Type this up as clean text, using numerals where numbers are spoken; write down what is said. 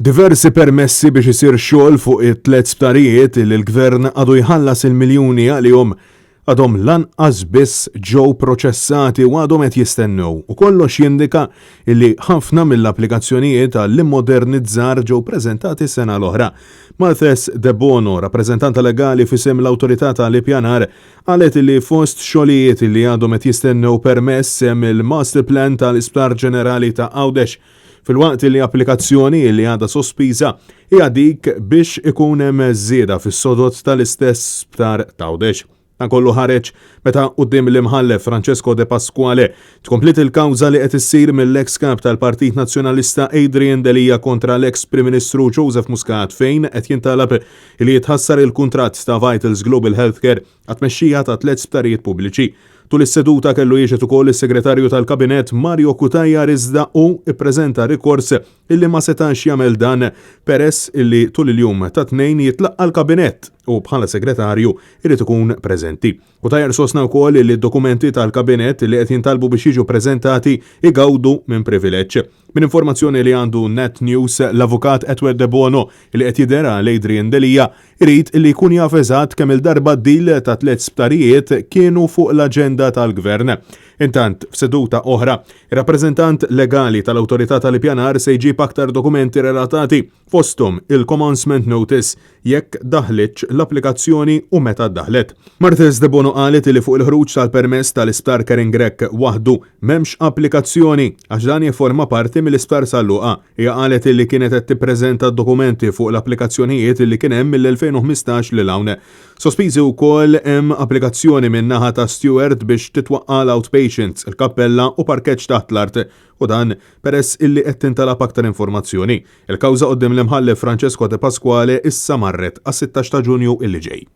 Diversi permessi biex isir xogħol fuq it-tliet sptarijiet li l-Gvern għadu jħallas il-miljuni għalihom għadhom lanqas biss ġew proċessati u għadhom qed jistennew u kollox jindika li ħafna mill-applikazzjonijiet għall-immodernizzar ġew preżentati s-sena l-oħra. Marthes Debono, rappreżentanta legali f'isem l-Awtorità tal-Ippjanar, qalet li fost xogħlijiet li għadhom qed jistennew permess hemm il-master plan tal-Isptar Ġenerali ta' Għawdex, filwaqt li applikazzjoni li għadha sospiża hija dik biex ikun hemm żieda fis-sodod tal-istess sptar t'Għawdex. Dan kollu ħareġ meta quddiem l-Imħallef Francesco De Pasquale tkompliet il-kawża li qed issir mill-eks Kap tal-Partit Nazzjonalista Adrian Delia kontra l-eks Prim Ministru Joseph Muscat fejn qed jintalab li jitħassar il-kuntratt ta' Vitals Global Healthcare għat-tmexxija ta' tliet sptarijiet pubbliċi. Tul is-seduta kellu jixhed ukoll is-Segretarju tal-Kabinett Mario Cutajar iżda hu ppreżenta rikors illi ma setax jagħmel dan peress illi tul il-jum tat-Tnejn jitlaqqa' l-Kabinett u bħala Segretarju jrid ikun preżenti. Cutajar sostna wkoll illi d-dokumenti tal-Kabinett li qed jintalbu biex jiġu ppreżentati jgawdu minn privileġġ. Minn informazzjoni li għandu Net News, l-Avukat Edward Debono li qed jidher għal Adrian Delia Irid li jkun jaf eżatt kemm-il darba d-deal ta' tliet sptarijiet kienu fuq l-aġenda tal-Gvern. Intant, f'seduta oħra, ir-rappreżentant legali tal-Awtorità tal-Ippjanar se jġib aktar dokumenti relatati, fosthom il-commencement notice, jekk daħlitx l-applikazzjoni u meta ddaħlet. Marthese Debono qalet li fuq il-ħruġ tal-permess tal-Isptar Karen Grech waħdu m'hemmx applikazzjoni għax dan jifforma parti mill-Isptar San Luqa. Hija qalet illi kienet qed tippreżenta d-dokumenti fuq l-applikazzjonijiet illi kien hemm mill-2015 lil hawn. Sospiżi wkoll hemm applikazzjoni minn naħa ta' Steward biex titwaqqa' l-outpatients, il-kappella u parkeġġ taħt l-art u dan peress illi qed tintalab aktar informazzjoni. Il-kawża quddiem l-Imħallef Francesco Depasquale issa marret għas-16 ta' Ġunju illi ġej.